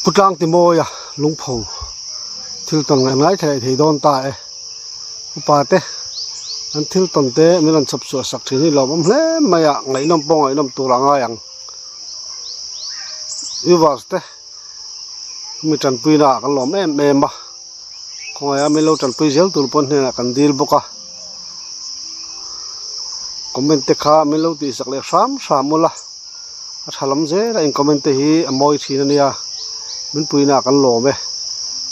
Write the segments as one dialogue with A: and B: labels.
A: Pu Tlangtimawia lungpho thil tawn ngaih ngai thei thei dawn ta e. Upa te an thil tawn te min rawn chhawp chhuah sak thin hi lawmawm hle mai a, ngaihnawm pawh ngaihnawm tur a ngai ang. Viewers te mi tanpuina ah kan lawm em em a, khawngaih a min lo tanpui zel tur pawn hnenah kan dil bawk a, comment te kha min lo tihsak leh hram hram ula. A tha lam zel a in comment te hi a mawi thin a nia min puina ah kan lawm e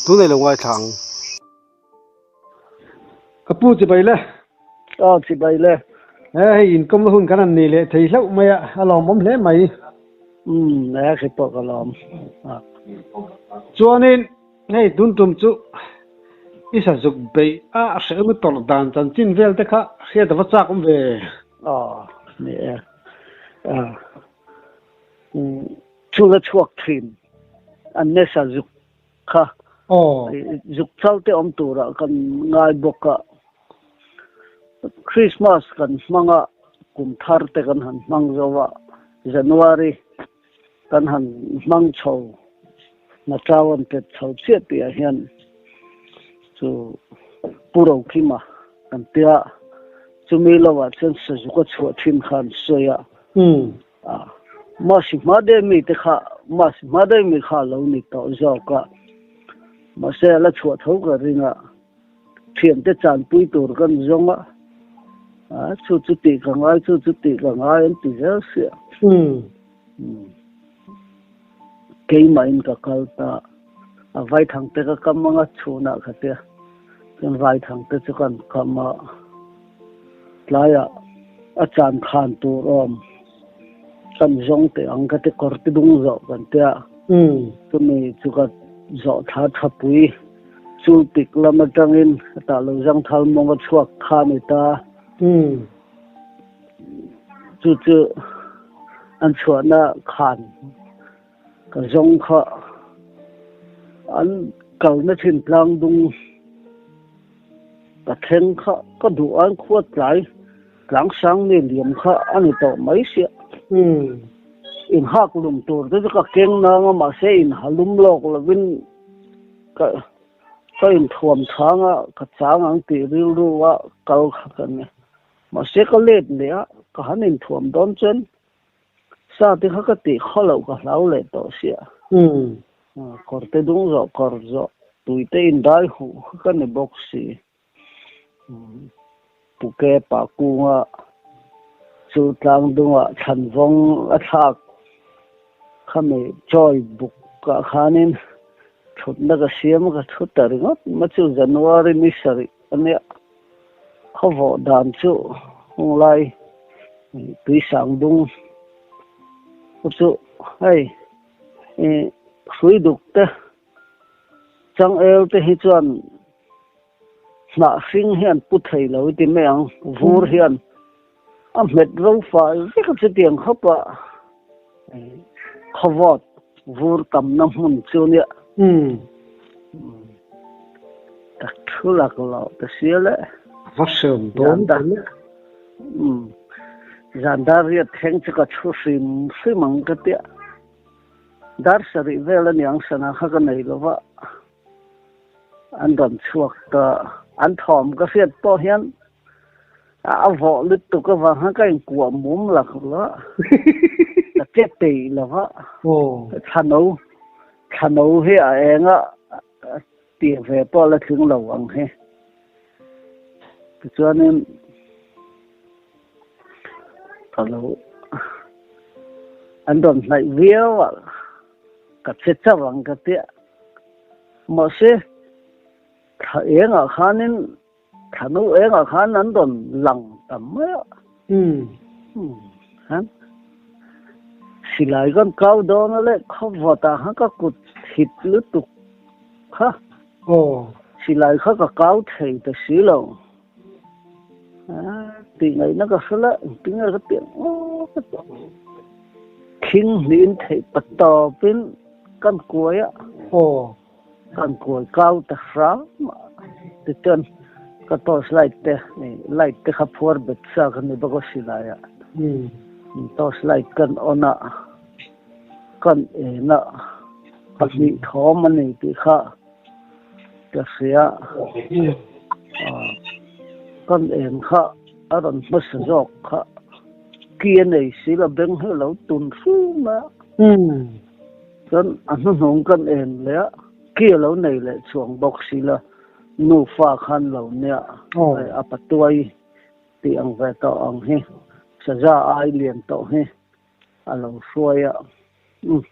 A: tunei lo ngaithla ang. Ka pu chibai le.
B: Aw chibai le.
A: He hei inkawmna hun kan han nei leh thei hlauh mai a, a lawmawm hle mai.
B: Umm he khi pawh ka lawm.
A: Chuanin hei tun tum chu i sazuk beih a hrehawm i tawrh dan chanchin vel te kha hriat a va chak awm ve.
B: Aw ni e. Chu la chhuak thin an nesa zuk kha zuk chal te awm turah kan ngai bawk a. Christmas kan hmang a, kum thar te kan han hmang zo a, January kan han hmang chho Nachau an pet chho chiah tihah hian chu Pu Rokhima kan tia chumi lovah chuan Sazuka chhuah thin kha an sawi a. Mahse hma deuh mi te kha mahse hma deuh mi kha a lo ni tawh zawk a, mahse a la chhuah tho ka ring a. Thiante chanpui tur kan zawng a, a chu chu tih ka ngai chu chu tih ka ngai an ti zel sia. Keimahin ka kal ta, a vaithang te ka kam anga chhunah ka tia, chuan vaithang te chu kan kam a, tlaiah a chan khan tur awm kan zawng teh ang ka ti kawr ti dung zawh kan tia, chumi chu ka zawh thla tha pui. Chu tik lam atangin hetah lo zangthal mawng a chhuak kha a ni ta. Chu chu an chhuahna khan ka zawng kha an kalna thin tlang dung ka thleng kha ka duh an khua tlai tlang sang mi liam kha a ni tawh mai sia. Inhak lum tur te chu ka keng nang a mahse inhalum lawk lovin Ka ka inthuam chhang a, ka chang ang tih rilru a kal kha ka ni. Mahse ka let leh a, ka han inthuam dawn chuan sa te kha ka tih khaw loh ka hlau leh tawh sia. Kawr te dung zawh kawr zawh tui te indai huh kha ka ni bawk si. Puke pa kunga chu tlang dungah thlanvawng a thlak khami chawi buk ah khanin thutna ka siam a ka thu ta ringawt mai chu January ni sarih a nia khawvawh dan chu hunglai tuisang dung chu hei ih hrui duk te changel te hi chuan. Hnah hring hian pu thei lo i ti mai ang, vur hian a hmet ro fai vek a chutiang khawp a khawvawt vur tamna hmun chu nia. Ka thu lak lo ta sia le.
A: A va hreawm dawn ta le.
B: Zan dar riat thleng chu ka thu hrim hrim ang ka tia. Dar sarih vel a niang sana kha ka nei lo va. An rawn chhuak ta. An thawm ka hriat pawh hian a vawh lutuk avang khan ka inkuah mum lak lo a, ka che peih lo va. Thlano, thlano hi a eng a, tih ve pawh la tling lo ang hi. Tichuanin ka lo an rawn hnaih viau a, ka che chauh ang ka tia. Mahse, thla engah khanin, thla no engah khan an rawn lang ta mai a. Han silai kan kau dawn a leh khawvawtah khan ka kut hit lutuk kha. Silai kha ka kau thei ta si lo. Tih ngaihna ka hre la, engtin nge ka tih ang aw ka ti. Khing hnihin theih pa tawpin Kan kuai a, kan kuai kau ta hram a, tichuan ka torch light te, light te kha phuar bet sa kha ni bawk a silai a, torch light kan on a, kan en a, Pahnih thawm a ni tih kha ka hria. Kan eng kha a rawn hmasa zawk kha ki a nei si lo, beng hi a lo tun hrum a. Chuan a hnuhnung kan en leh a, ki a lo nei leh chuang bawk si lo, nufa khan lo nia a patuai tih ang ve tawh ang hi, saza ai lian tawh hi. A lo hruai a, umm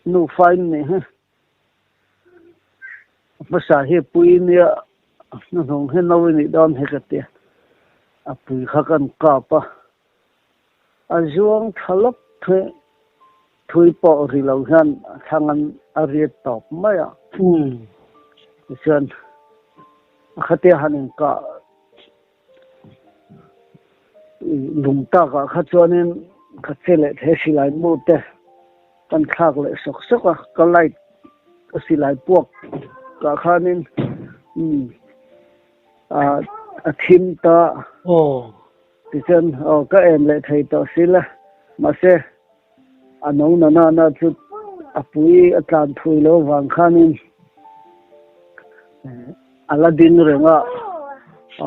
B: nufa in nih hi a hmasa hi pui nia a hnuhnung hi no i nih dawn hi ka ti a, a pui kha kan kap a, a zuang tha lawk hi thui pawh ri lo hian a thlang an a riat tawp mai a, tichuan a khatia han inkah Lung takah kha chuanin ka che leh thei silai mu te kan thlak leh sawk sawk a, ka light ka silai puak kah khanin umm ah a thim ta tichuan aw ka en leh thei tawh si la mahse a no na na na chu a pui a tlan thui lo vang khanin A la ding reng a,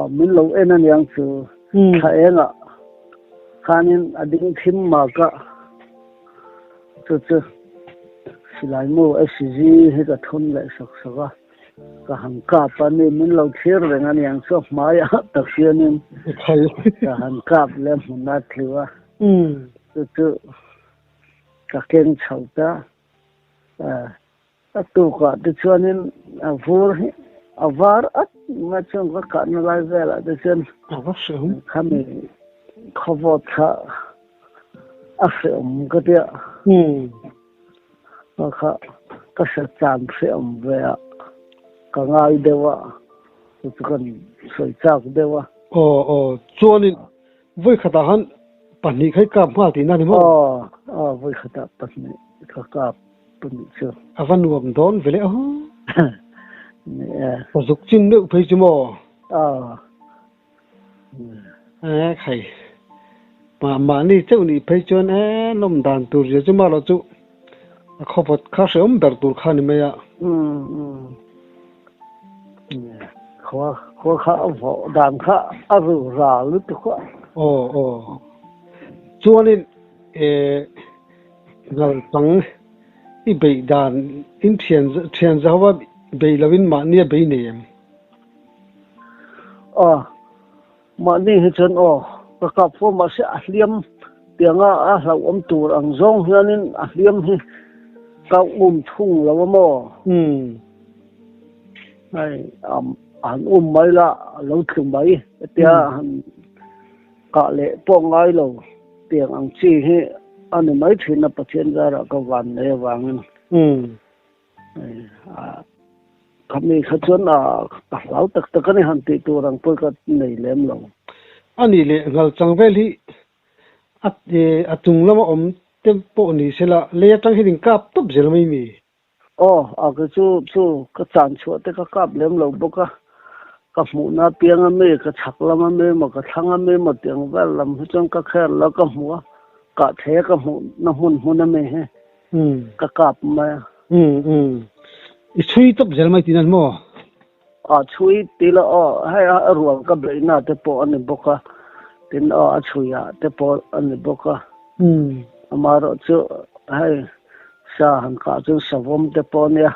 B: min lo en aniang chu thla engah khanin a ding thim mak a, chu chu silai mu SG hi ka thun leh sawk sawk a, ka han kap a ni, min lo thlir reng aniang chu a hmaiah tak hianin ka han kap leh hmun a tlu a, chu chu ka keng chho ta. A tukah te chuanin a vur hi a var at mai chuan ka kahna lai velah te chuan khami khawvawt kha a hrehawm ka tia kha kha ka hre chan hrehawm ve a ka ngai deuh a chu chu kan sawi chak deuh a.
A: Aw aw chuanin vawi khatah khan pahnih kha i kap nghal tihna ni maw?
B: Aw aw vawi khatah pahnih ka kap. Pahnih chu.
A: A va nuam dawn ve le aw.
B: Ni e.
A: Ka zuk chin deuh phei chu maw?
B: Aw.
A: E khai. Mah mahni cheuh nih phei chuan e nawm dan tur zia chu marawh chu a khawvawt kha hrehawm ber tur kha ni mai a.
B: Umm umm. Khua khua kha a vawh dan kha a ru ra lutuk a.
A: Aw aw. Chuanin e Ngalchang i beih dan in thian thian zauha beih loin mahni a bei nei em?
B: Aw, mahni hi chuan aw, ka kap fo mahse a hliam tianga a hlauhawm tur ang zawng hianin a hliam hi ka um thung lo a maw?
A: Umm.
B: Hei, han um mai la, a lo tlu mai hetia han Kah leh pawh ngai lo tiang ang chi hi a ni mai thin a, Pathian zarah ka van nei avangin. Khami kha chuan a ka hlau tak tak a ni han tih tur ang pawh ka nei lem lo.
A: A nih leh ngalchang vel hi a a chung lama awm te pawh ni sela lei atang hian in kap tawp zel mai mi?
B: Aw, a ka chu chu ka chan chhuah te ka kap lem lo bawk a, ka hmuhna piang a mi, ka chhak lam a mi emaw, ka thlang a mi emaw tih ang vel lam hi chuan ka kher lo ka hmu a, kah thei a ka hmuhna hmun hmun a mi hi ka kap mai a.
A: Umm umm, i chhui tawp zel mai tih nan maw?
B: A chhui ti la aw, hei a rual ka beihna te pawh a ni bawk a, tin aw a chhuiah te pawh a ni bawk a. Amaherawh chu hei sa han kah chuan savawm te pawh a nia,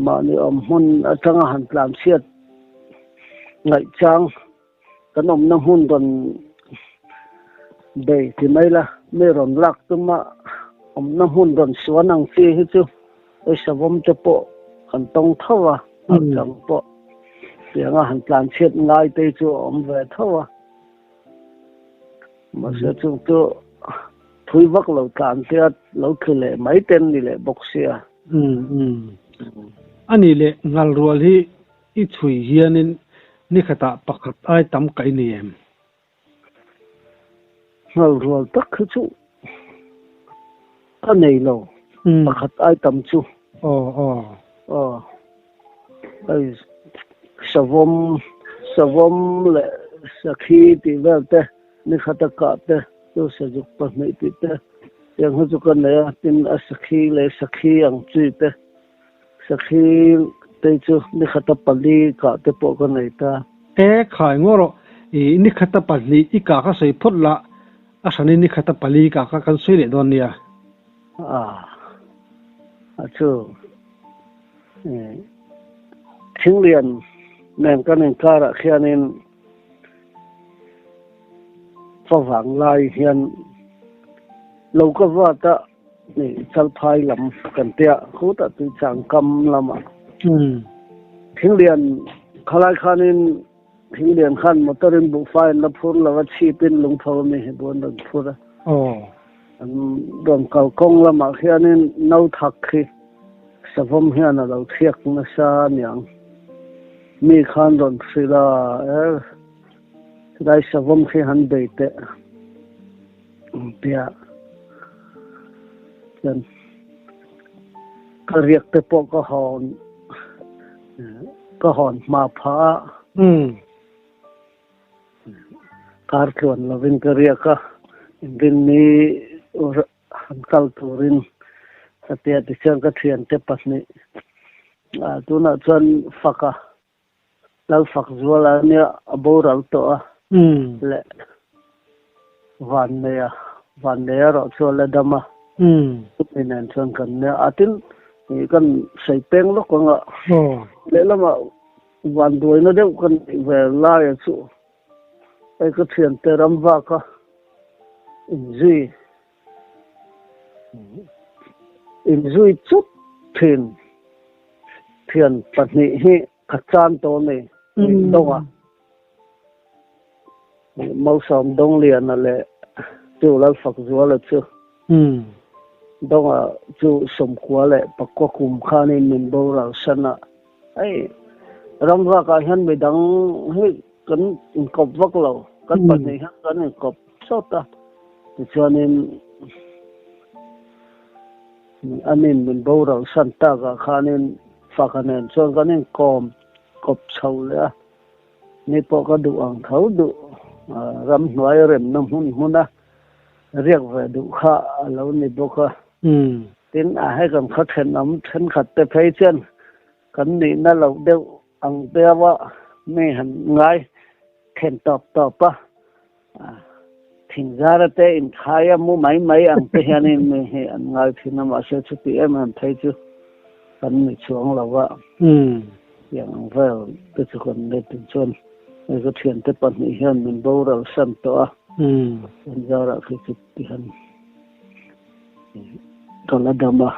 B: mahni awm hmun atanga han tlan chhiat ngaihchang kan awmna hmun rawn bei ti mai la, mi rawn lak tuma awmna hmun rawn suan ang chi hi chu hei savawm te pawh kan tawng tho a, ngaichang pawh tianga han tlan chhiat ngai te hi chu a awm ve tho a. Mahse chung chu thui vak lo tlan te a lo thli leh mai ten ni leh bawk sia.
A: Umm umm. A nih leh ngal rual hi i chhui hianin ni khatah pakhat ai tam kaih ni em?
B: Ngal rual tak hi chu ka nei lo, pakhat ai tam chu.
A: Aw aw.
B: Aw. Hei savawm savawm leh sakhi tih vel te ni khata kah te chu sazuk pahnih tih te tiang hi chu ka nei a tin a sakhi leh sakhi ang chi te. Sakhi te chu nikhata pali kah te pawh ka nei ta.
A: E khai ngaw rawh, i nikhata pahnih i kah kha sawi phawt la, a hranin nikhata pali i kah kha kan sawi leh dawn nia.
B: A, a chu Thinglian nen kan inkarah khianin favang lai hian lo ka vat a. Chalphai lam kan tia khutah Tuichang kam lamah Thinglian khalai khanin Thinglian khan motor in buhfai an la phur lo a, chhip in lungtho ami hi bu an rawn phur a. An rawn kal kawng lamah khianin no thak hi savawm hian a lo chhiak nasa aniang. Mi khan rawn hrilh a, er chulai savawm khi han bei teh. Tia chuan ka riak te pawh ka hawn ka hawn hma phah a. Kar tluan lovin ka riak a, inrinni han kal turin ka tia tichuan ka thiante pahnih tunah chuan Faka Lalfak Zuala nia a boral tawh a leh Vanneia, Vanneia erawh chu a la dam a, chumi nen chuan kan nia a tin kan sawi peng lawk ang a, lehlamah vanduaina deuh ka neih ve laia chu hei ka thiante ram vaka inzui Inzui chut thin thian pahnih hi ka chan tawh a ni Dawng a. Malsawm Dawngliana leh chu Lalfakzuala chu Dawnga chu sawmkua leh pakua kum khanin min boral san a. Hei ramvakah hian midang hi kan inkawp vak lo, kan pahnih hian kan inkawp sawt a, tichuanin anin min boral san takah khanin faka nen chuan kan inkawm kawp chho leh a, ni pawh ka duh ang tho duh ramhnuai remna hmun hmuna riak ve duh kha a lo ni bawk a. Tin, a hei kan khaw thenawm thenkhat te phei chuan kan nihna loh deuh ang deuha mi han ngai then tawp tawp a, thingzara te inkhai a mu mai mai ang te hianin mi hi an ngai thin a, mahse chuti em em phei chu kan ni chuang lo va, tiang ang vel te chu kan ni tin chuan hei ka thiante pahnih hian min boral san tawh a, thingzara khi chu ti han. Ka la dam a,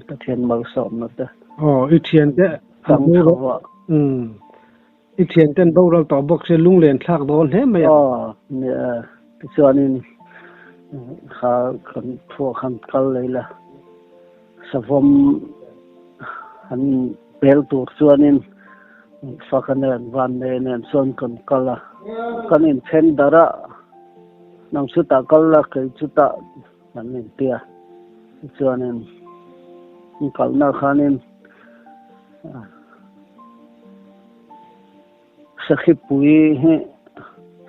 B: Pathian malsawmna te.
A: Aw, i thiante
B: Chang chho a.
A: Umm, i thiante an boral tawh bawk sia lunglen thlak dawn hle mai a.
B: Aw, ni e, tichuanin kha kan thuah khan kal lei la, savawm han pel tur chuanin Faka nen Vannei nen chuan kan kal a, kan inthen darh a, nang chutah kal la kei chutah Kan inti a, tichuanin in kalna khanin Sakhipui hi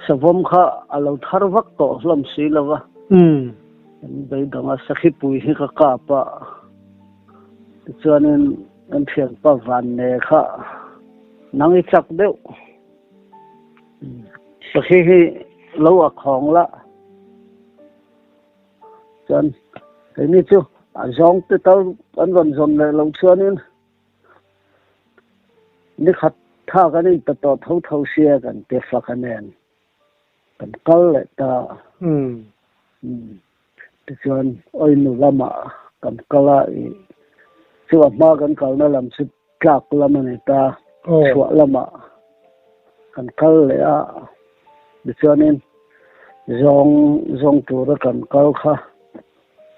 B: savawm kha a lo thar vak tawh hlawm si lo va, kan beidang a, Sakhipui hi ka kap a, tichuanin kan thianpa Vanne kha nang i chak deuh. Sakhi hi lo a khawng la. Chuan keini chu a zawng te tal an rawn zawn leh loh chuanin ni khat tha kan inpe tawh tho tho sia kan ti fak a nen kan kal leh ta. Tichuan Awinu lamah kan kal a, ih chu a hma kan kalna lam chu tlak lam a ni ta, chhuah lamah kan kal leh a, tichuanin zawng zawng tura kan kal kha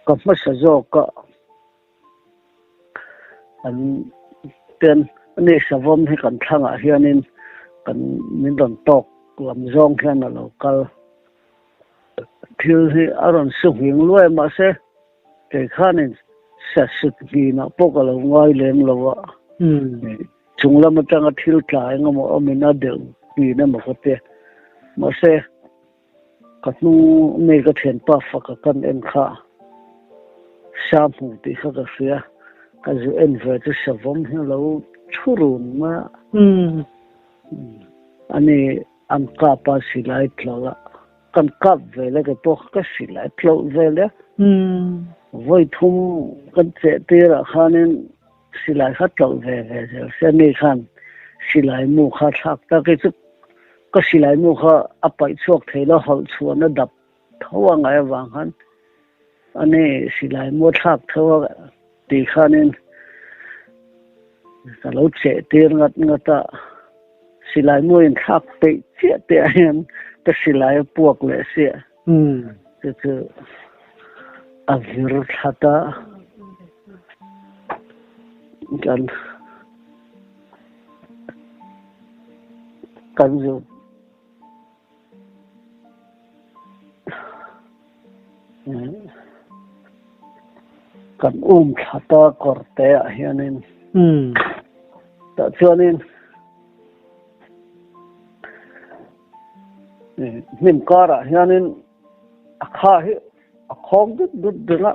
B: ka hmasa zawk a, an ten ani savawm hi kan thlangah hianin kan min rawn tawk lam zawng hian a lo kal. Thil hi a rawn su nghing luai a, mahse kei khanin sa sut nghinah pawh ka lo ngai lem lo a, chung lam atanga thil tla eng emaw awmin a delh nghin emaw ka ti a, mahse ka hnung mi ka thianpa faka kan en kha sa hmu tih kha ka hria. Ka zu en ve chu savawm hi a lo thu run mai a. Ani an kap a silai tlawlh a, kan kap ve le kei pawh ka silai tlawlh ve le. Vawi thum kan cheh tir ah khanin silai kha tlawlh ve ve zel se ani khan silai mu kha thlak ta kei chu ka silai mu kha a paih chhuak thei lo hawlh chhuan a dap tho a ngaih avang khan ani silai mu thlak tho a tih khanin ka lo cheh tir ngat ngat a silai mu in thlak peih chiah te ah hian ka silai a puak leh siah chu chu a vir thlat a kan kan zu. Kan um thla ta kawr te ah hianin tah chuanin hnim karah hianin a kha hi a khawng dut dut reng a,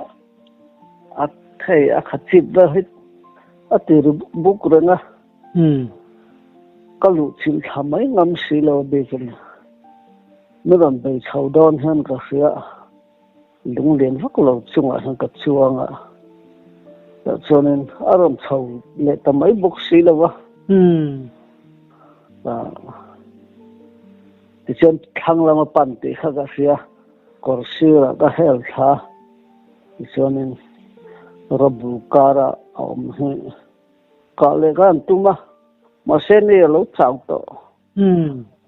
B: a thei a kha chip vel hi a ti ri buk buk reng a. Ka luh chilh thla mai ngam si lo bikin mi rawn bei chho dawn hian ka hria lunglian vak lo chungah hian ka chuang a tah chuanin a rawn chho leh ta mai bawk si lo va tichuan thlang lama pan tih kha ka hria kawr sirah ka hel thla tichuanin rawbul karah a awm hi. Kah leh kha an tum a, mahse ni a lo chau tawh.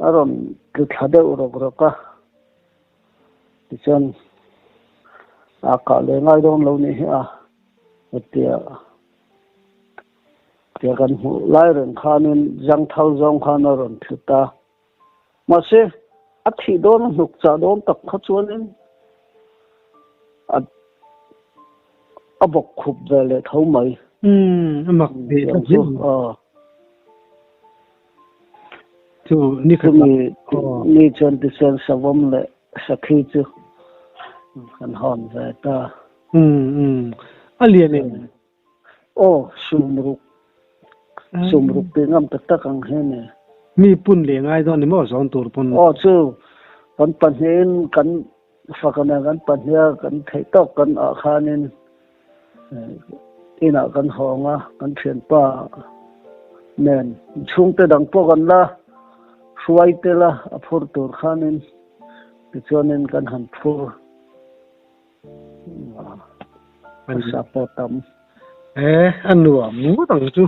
B: A rawn tlu thla deuh rawk rawk a, tichuan a kah leh ngai dawn lo nih hi a, hetia tia kan hmuh lai reng khanin zangthal zawng khan a rawn tlu ta. Mahse a thih dawn a hnuk chah dawn tak kha chuanin a a bawk khup ve leh tho mai.
A: Umm a mak ve tlat hle mai.
B: Aw.
A: Chu ni khat
B: Chumi ni chuan tichuan savawm leh sakhi chu kan hawn ve ta.
A: Umm umm a lian em?
B: Aw, sumruk, sumruk tih ngam tak tak ang hi a ni.
A: Mi pun leh ngai dawn ni maw zawn tur pawn?
B: Aw chu, kan pahnihin kan fak a nia, kan pahniha kan theih tawk kan ah khanin inah kan hawng a, kan thianpa nen chhungte dang pawh kan la hruai tel a, a phur tur khanin tichuanin kan han phur. Pawisa pawh tam.
A: E, a nuam ngawt ang chu.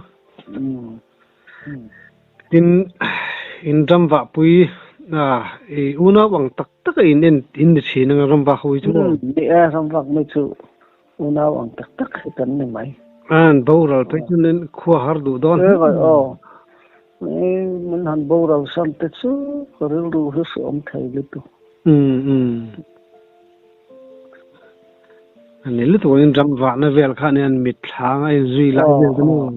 A: Tin, in ram vahpui i unau ang tak tak a in en in ni thin anga ram vah ho hi chu maw?
B: Ni e, ram vak mai chu unau ang tak tak hi kan ni mai.
A: An boral phei chuan in khua har duh dawn
B: hle mai. Aw, min han boral san te chu ka rilru hi hreawm thei lutuk.
A: Ani lutuk in ram vahna vel kha anian mit thlang a inzui lai vel te maw?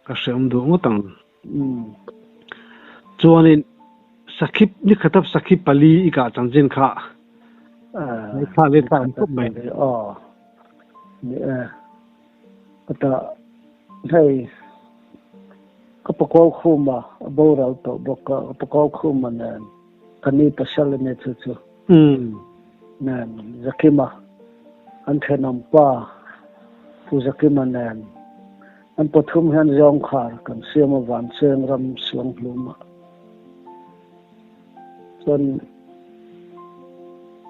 A: Ka hreawm duh ngawt ang. Chuanin sakhip ni khat a sakhip pali i kah chanchin kha ngaithla leh ta ang khawp mai.
B: Hei ka pakaw khuma a boral tawh bawk a, ka pakaw khuma nen Ka ni pasal a ni chu chu. Nen Zakima an thenawm pa Pu Zakima nen an pathum hian zawngkhar kan siam a Vancheng ram Suanghlum ah chuan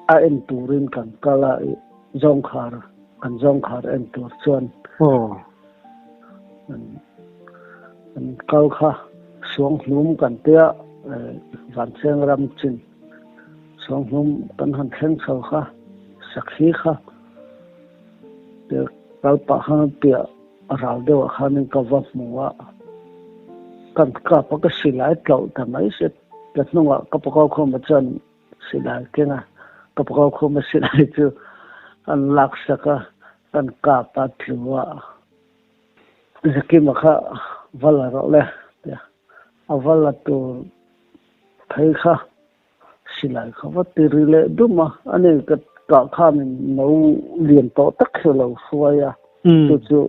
B: a en turin kan kal a zawngkhar kan zawngkhar en tur chuan An kal kha Suanghlum kan tia Vancheng ram chin Suanghlum kan han thleng chho kha Sakhi kha kal pah khan piah ral deuh ah khanin ka va hmu a, kan kap a ka silai tlauh ta mai se ka hnungah ka pakau khawm ah chuan Silai keng a, ka pakau khum a silai chu an lak sak a, kan kap a tlu a, Zakima kha va la rawh le tia a va la tur phei kha silai kha va ti ri leh dum a, ani ka kah khanin no lian tawh tak hi a lo hruai a. Chu chu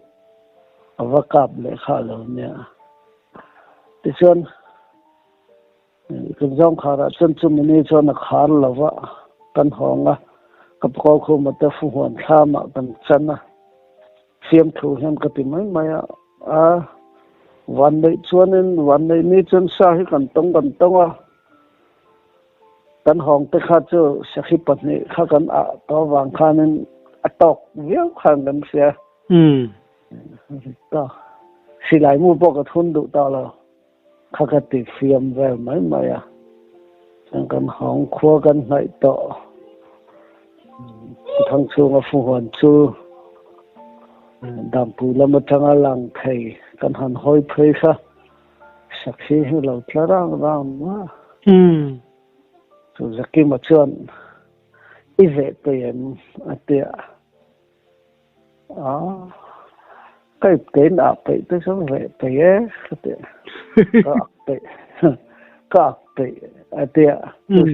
B: a va kap leh kha lo nia. Tichuan kan zawng kharah chuan chumi ni chuan a khar lo va, kan hawng a, ka pakaw khuma te fuhuan thlamah kan chan a, fiamthu hian ka ti mai mai a, a vanneih chuanin vanneih ni chuan sa hi kan tawng kan tawng a, Kan hawng te kha chu sakhi pahnih kha kan ah tawh avang khanin a tawk viau khan kan hria. Ta silai mu pawh ka thun duh ta lo. Kha ka ti fiam vel mai mai a. Chuan kan hawng khua kan hnaih tawh. Thang chhunga fuhuan chu Dampui lam atanga lang thei kan han hawi phei kha. Sakhi hi lo tla rang rang a. Chu Zakima chuan i veh peih em a ti a. A, ka ip tein ah peih te chuan veh peih e ka ti a. Ka ak peih, ka ak peih a ti a. Chu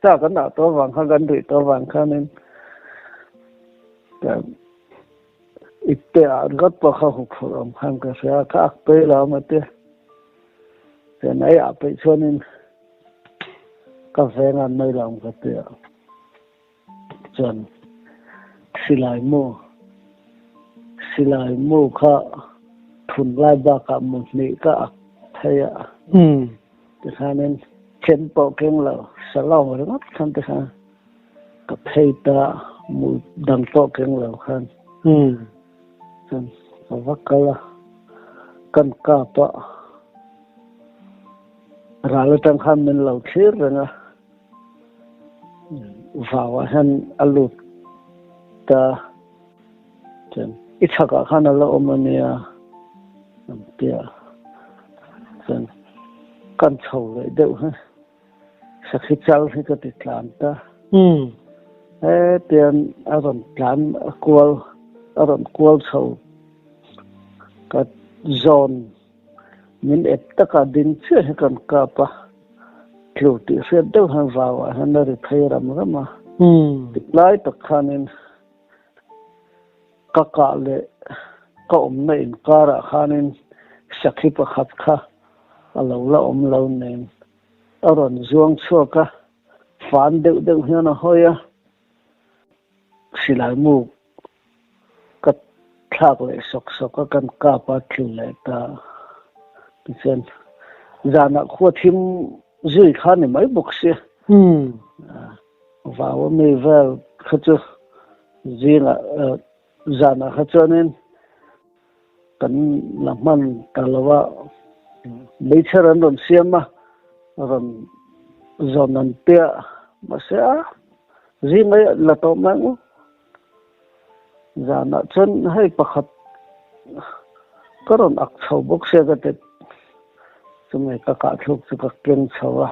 B: sa kan ah tawh avang khan kan rih tawh avang khanin ka Ipte ah ringawt pawh kha huphurh awm khan ka hria a, ka ak peih lo a ti. Chuan ei ah peih chuanin ka veng a mai lo ang ka ti a. Chuan silai mu, silai mu kha thun lai bakah mu hnih ka ak thei a. Tikhanin chem pawh keng lo, salawng ringawt khan tikhan. Ka phei ta mu dang pawh keng lo khan chuan ka va kal a, kan kap a, ral atang khan min lo thlir reng a, vau ah hian a lut ta chuan i chhak ah khan a la awm a nia an ti a, chuan kan chho leh deuh hi. Sakhi chal hi ka ti tlan ta. Hetian a rawn tlan a kual a rawn kual chho ka zawn min ep taka ding chiah hi kan kap a, tlu tih hriat deuh hian vauah hian a ri phei ram ram a. Tik lai tak khanin ka kah leh ka awmna inkarah khanin sakhi pakhat kha a lo la awm lo nen a rawn zuang chhuak a, fan deuh deuh hian a hawi a, silai mu ka thlak leh sawk sawk a, kan kap a tlu leh ta. Tichuan zanah khua thim zui kha ni mai bawk si. Vau a mi vel kha chu zingah zanah kha chuanin Kan la hman ta lo a, meichher an rawn siam a, rawn zawn an piah mahse a zing mai la tawh mai ang u. Zanah chuan hei pakhat ka rawn ak chho bawk sia ka ti chumi ka kah thluk chu ka keng chho a,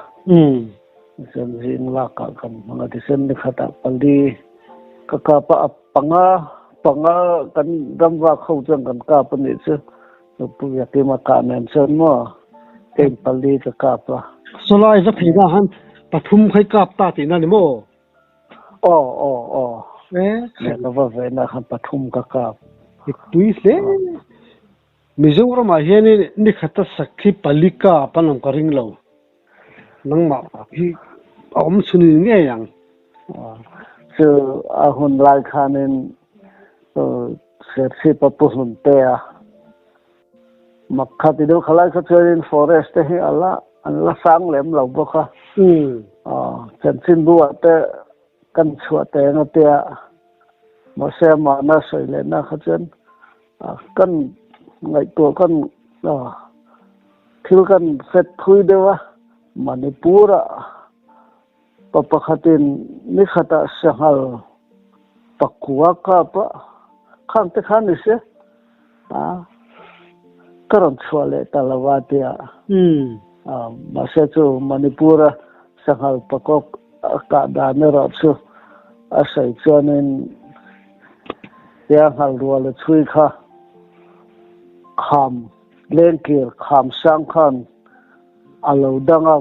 B: tichuan zing lakah kan hmang a tichuan ni khatah pali ka kap a. Panga panga kan ram vak ho chuan kan kap a nih chu. Pu Biakima kah nen chuan maw pen pali ka kap a.
A: Sawlai va phei na han pathum khai kap ta tihna ni maw?
B: Aw aw aw. E ka va ve na khan pathum ka kap.
A: Tui hle. Mizoramah hianin ni khata sakhi pali kap an awm ka ring lo. Nangmah hi a awm chhunin ngei ang.
B: Chu a hun lai khanin Serchhip a pu hlun te a mak kha ti deuh khalai kha chuanin forest te hi ala an la sang lem lo bawk a. Chanchinbu ah te kan chhuah te ang a tia mahse amahna sawi lehna kha chuan Kan ngaihtuah kan thil kan hret thui deuh a, Manipur-ah pa pakhatin ni khatah sanghal pakua kap a, khang te khan ni se a, ka rawn chhuah leh ta lo a tia. Mahse chu Manipur-a sanghal pakawk a kah dan erawh chu a sawi chuanin Tia nghal rual a chhui kha kham lengkir kham sang khan a lo dang a,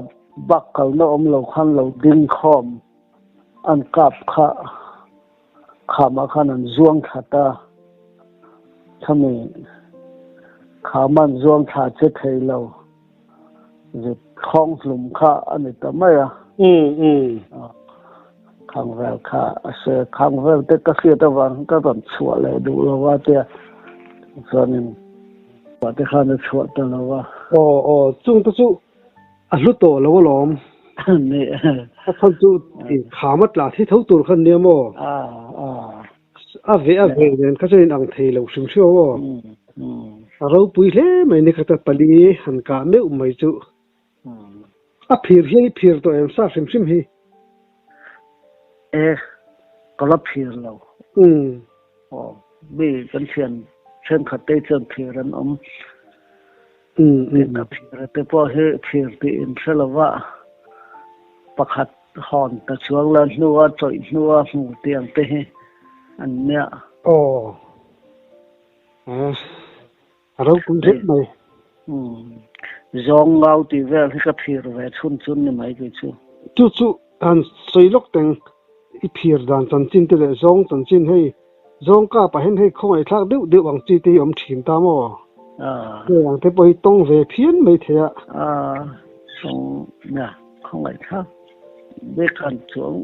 B: bak kalna awm lo khan lo ding khawm an kap kha khamah khan an zuang thla ta. Khami khaman zuang thla che thei lo zet khawng hlum kha a ni ta mai a. Khang vel kha a se khang vel te ka hriat avang ka rawn chhuah leh duh lo a tia chuanin te khan a chhuah ta lo a.
A: Aw aw chung te chu a hlu tawh lo alawm.
B: Ni.
A: A chhan chu kham a tla thi tho tur khan nia maw? A ve a ve nen kha chuan inang thei lo hrim hrim aw. A ropui hle mai ni kha pali han kah meuh mai chu. A phir hian i phir tawh em sa hrim hrim hi?
B: E, ka la phir lo. Aw, mi kan thian thenkhat te chuan phir an awm. Ka phir te pawh hi phir tih in hre lo va, pakhat hawn ta chuang la hnua chawih hnua hmu tiang te hi an nia.
A: Aw, a ropui hle mai.
B: Zawng ngau tih vel hi ka phir ve chhun chun ni mai kei chu.
A: Chu chu han sawi lawk teng i phir dan chanchin te leh zawng chanchin hei zawng kap ah hian hei khawngaihthlak deuh deuh ang chi te hi awm thin ta maw? Hei ang te pawh hi tawng ve phian mai thei a.
B: Tawng nia khawngaihthlak bik han chuang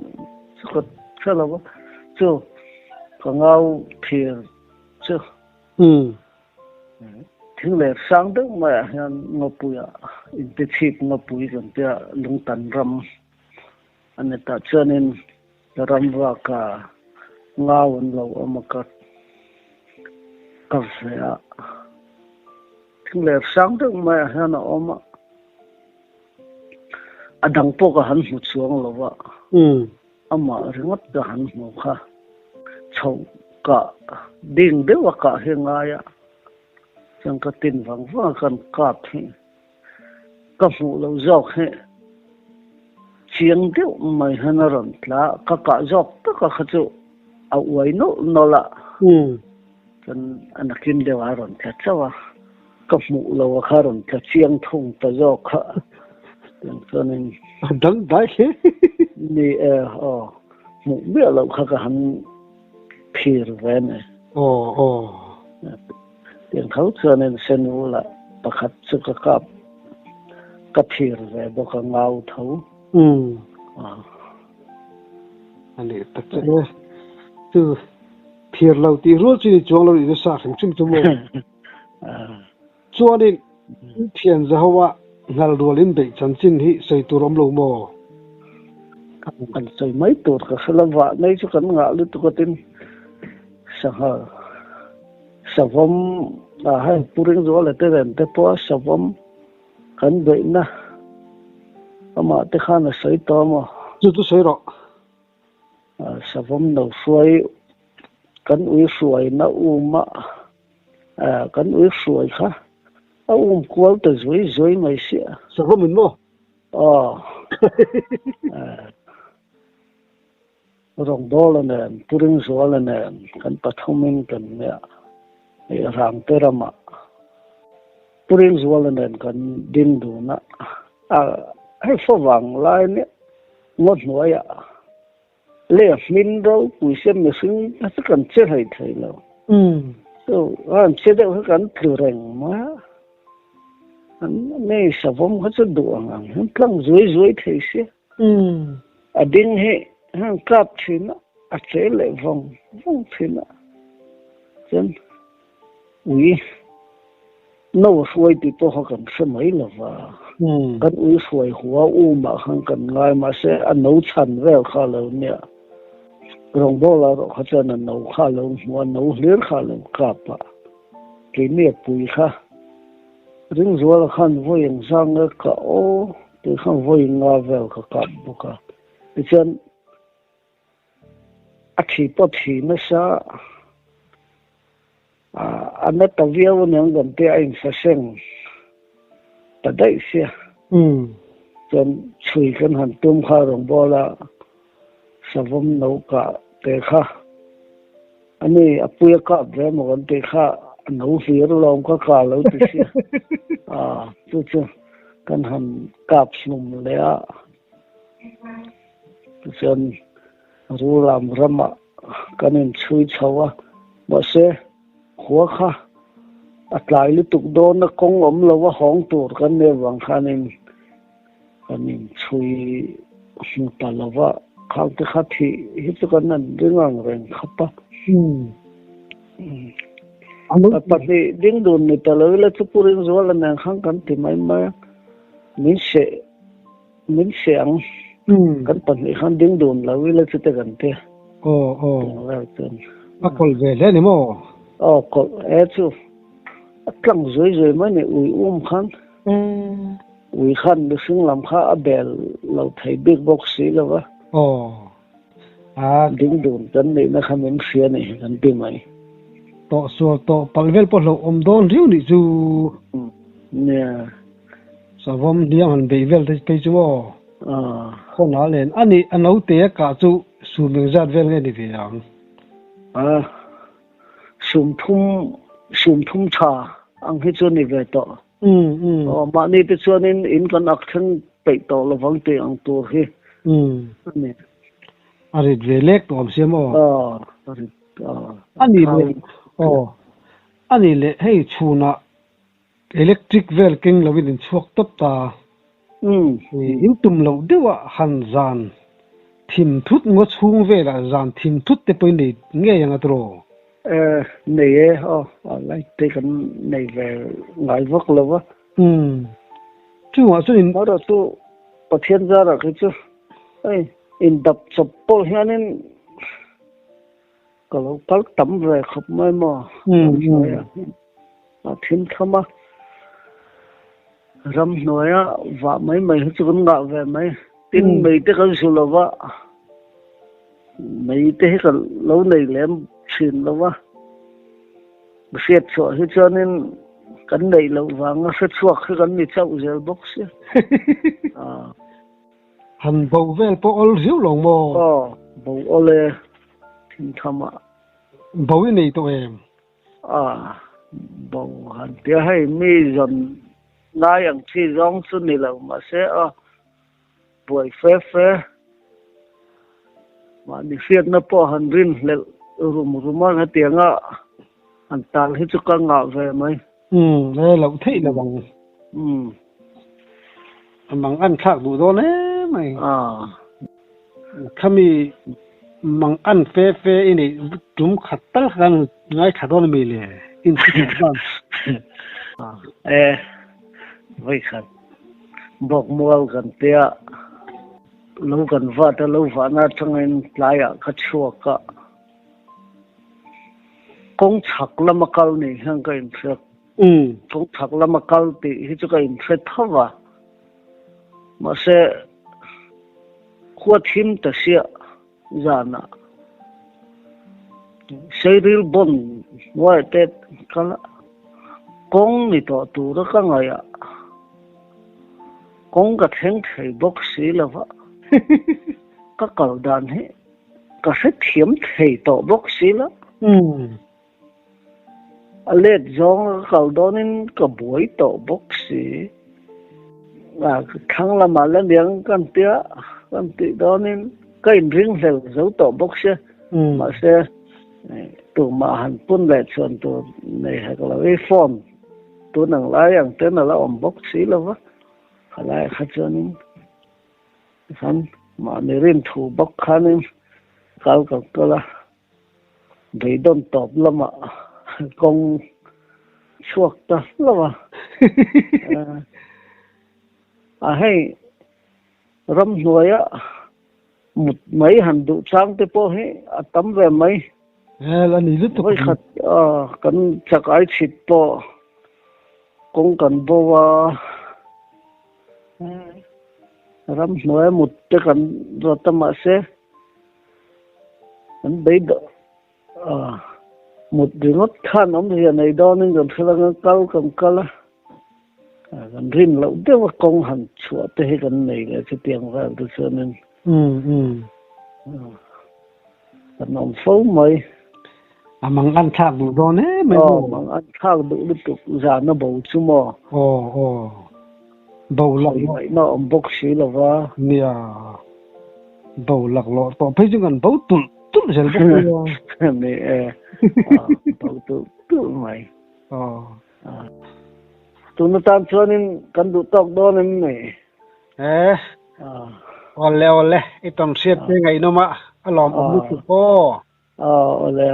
B: chu ka hre lo a, chu ka ngau phir chu. Thing leh sang deuh maiah hian ngawpuiah intichhip ngawpui kan tia lungtan ram a ni tah chuanin ram vaka ngau an lo awm a ka ka ve a. Thing leh sang deuh maiah hian a awm a, a dang pawh ka han hmu chuang lo va. Amah ringawt ka han hmu kha chhoh kah ding deuh a kah hi ngai a, chuan ka tin vang vang a kan kap hi ka hmuh loh zawk hi chiang deuh mai hian a rawn tla a, ka kah zawk tak a kha chu a uai nawlh nawlh a, chuan a nakin deuh ah a rawn tla chauh a, ka hmuh loh a kha a rawn tla chiang thung ta zawk kha tiang chuanin.
A: A dang dai hle.
B: Ni e, aw, hmuh miah loh kha ka han phir ve ni.
A: Aw, aw.
B: Tiang tho chuanin Senula pakhat chu ka kap ka phir ve bawk a ngau tho.
A: Umm. A leh tak che e. Chu phir lo tih rual chu ni chuang lo nih chu sa hrim hrim chu maw. Chuanin thian Jehovah hngal rualin beih chanchin hi sawi tur awm lo maw?
B: Kan sawi mai tur ka hre lo vah nei chu kan ngah lutuk a tin sangha savawm ah hei Pu Ringzuala te nen te pawh a savawm kan beihna amah te khan a sawi tawh maw?
A: Chu chu sawi rawh.
B: Savawm no hruai kan ui hruaina um a kan ui hruai kha a um kual ta zui zui mai sia.
A: Savawm in maw?
B: Aw. Rawngbawla nen, Pu Ringzuala nen kan pathumin kan nia hei Rangte ramah Pu Ringzuala nen kan ding dun a, hei favang lai nia ngaw hnuaiah leh hmin ropui sia mihring kha chu kan che hlei thei lo. Chu an che deuh hi kan tlu reng mai a, an nei savawm kha chu duh ang ang hian tlang zuai zuai thei sia. A ding hi heng kap thin a, a che leh vawng vawng thin a, chuan ui no hruai tih pawh kha kan hre mai lo va, kan ui hruai hua umah khan kan ngai mahse a no chhan vel kha a lo nia, rawngbawla erawh kha chuan a no kha a lo hmu a, no hlir kha a lo kap a, keini a pui kha Ringzuala khan vawi engzang nge ka aw tih khan vawi nga vel ka kap bawk a, tichuan a thi pawh thi nasa a na ta viau aniang kan tia a insaseng ta daih sia. Chuan chhui kan han tum kha rawngbawla savawm no kah te kha. Ani a pui a kap ve maw kan tih kha a no hlir alawm ka kah lo ti sia. A chu chu kan han kap hlum leh a. Tichuan Ruram ramah kan inchhui chho a, mahse. Khua kha a tlai lutuk dawn a, kawng awm lo a hawng tur kan nih avang khanin kan inchhui hmu ta lo va, khang te kha thih hi chu kan han ring ang reng khap a. Pahnih ding dun ni ta lo ila chu Pu Ringzuala nen khan kan ti mai mai a, min seh min seh ang kan pahnih khan ding dun lo ila chute kan ti a.
A: Aw aw a kawlh ve hle ni maw?
B: Aw kawlh e chu a tlang zui zui mai ni ui um khan ui khan mihring lam kha a bel lo thei bik bawk si lo va.
A: Aw a
B: ding dun kan nihna kha min hria ni kan ti mai.
A: Tawh sual tawh palh vel pawh hlauh awm dawn riau nih chu.
B: Nia.
A: Savawm hniang han beih vel te phei chu aw. Khawn a len a nih a naute a kah chu sum engzat vel nge ni ve ang?
B: A sum thum sum thum tha ang hi chu ni ve tawh. Aw mahni te chuanin in kan ak thleng peih tawh lovang tih ang tur hi a ni.
A: A rit ve lek tawh awm sia maw?
B: Aw a rit
A: a. A nih leh aw a nih leh hei chhunah Electric vel keng lovin in chhuak tawp ta. In tum loh deuhah han zan thim thut ngaw chhung velah zan thim thut te pawhin nei ngei ang a tiraw?
B: E, nei e, aw, a light te kan nei ve ngai vak lo va.
A: Umm, chungah chuan in.
B: Erawh chu Pathian zarah khi chu hei indap chawp pawh hianin Ka lo kal tam ve khawp mai maw? Ramhnuaia a thim tham a, ramhnuaia vah mai mai hi chu kan ngah ve mai. Tin, mei te kan su lo va, mei te hi ka lo nei lem thin lo va, hriat chhuah hi chuanin kan neih loh vanga hre chhuak hi kan ni chauh zel bawk sia.
A: Han bo vel pawh awl riau lo maw?
B: Aw, bo awl e, thingtham ah.
A: Bo i nei tawh em?
B: A, bo han tia hei mi zawn ngai ang chi zawng chu ni lo mahse aw, buai fe fe. Mahni hriatna pawh han rinhlelh rum rum a hetianga han tal hi chu ka ngah ve mai.
A: Umm, e loh theih lo ang.
B: Umm.
A: A mang an thlak duh dawn em mai.
B: Ah.
A: Khami mang an fe fe i neih tum khat tal khan ngaithla dawn ami le in thu duh dan.
B: E, vawi khat bawk mual kan tia lo kan vat a lo vahna atangin tlaiah ka chhuak a. Kawng chhak lama kal nih hian ka inhriat. Kawng chhak lama kal tih hi chu ka inhre tho va. Mahse, khua thim ta siah zanah Seiril bond hnuaiah te kal a, kawng ni tawh tura ka ngaih a, kawng ka thleng thei bawk si lo va, ka kal dan hi Ka hrethiam thei tawh bawk si la. A let zawng a ka kal dawnin ka buai tawh bawk si. Thlang lamah la niang kan tia kan tih dawnin ka inringhlel zo tawh bawk sia. Mahse tumah han pun leh chuan tur nei hek lo i phone tun ang lai ang ten a la awm bawk si lo va. Khalai kha chuanin Tikhan mahni rinthu bawk khanin kal ka kal a, beidawn tawp lamah kawng chhuak ta hlauh a. A hei ramhnuaia mut mai han duh chang te pawh hi a tam ve mai.
A: Hel a ni lutuk.
B: Vawikhat kan chakai chhit pawh kawng kan bo a. Ramhnuai mut te kan zawt a mahse kan beidawh mut ringawt khan awmzia nei dawnin kan hre lo kal kan kal a kan rin loh deuh a kawng han chhuah te hi kan nei leh chutiang vel te chuanin kan awm fo mai.
A: A mang an thlak duh dawn em mai
B: maw? Aw, mang an thlak duh lutuk zan a bo chu maw?
A: Aw, aw. Bo lak
B: lawh. Ngaihna awm bawk si lo va.
A: Nia. Bo lak lawh tawh phei chu kan bo tulh tulh zel bawk nia.
B: Ni e. Bo tulh tulh. tulh mai. Tun atan chuanin kan duh tawk dawn em ni?
A: E, awle awle, i tawn hriat te ngaihnawm a, a lawmawm lutuk aw.
B: Awle.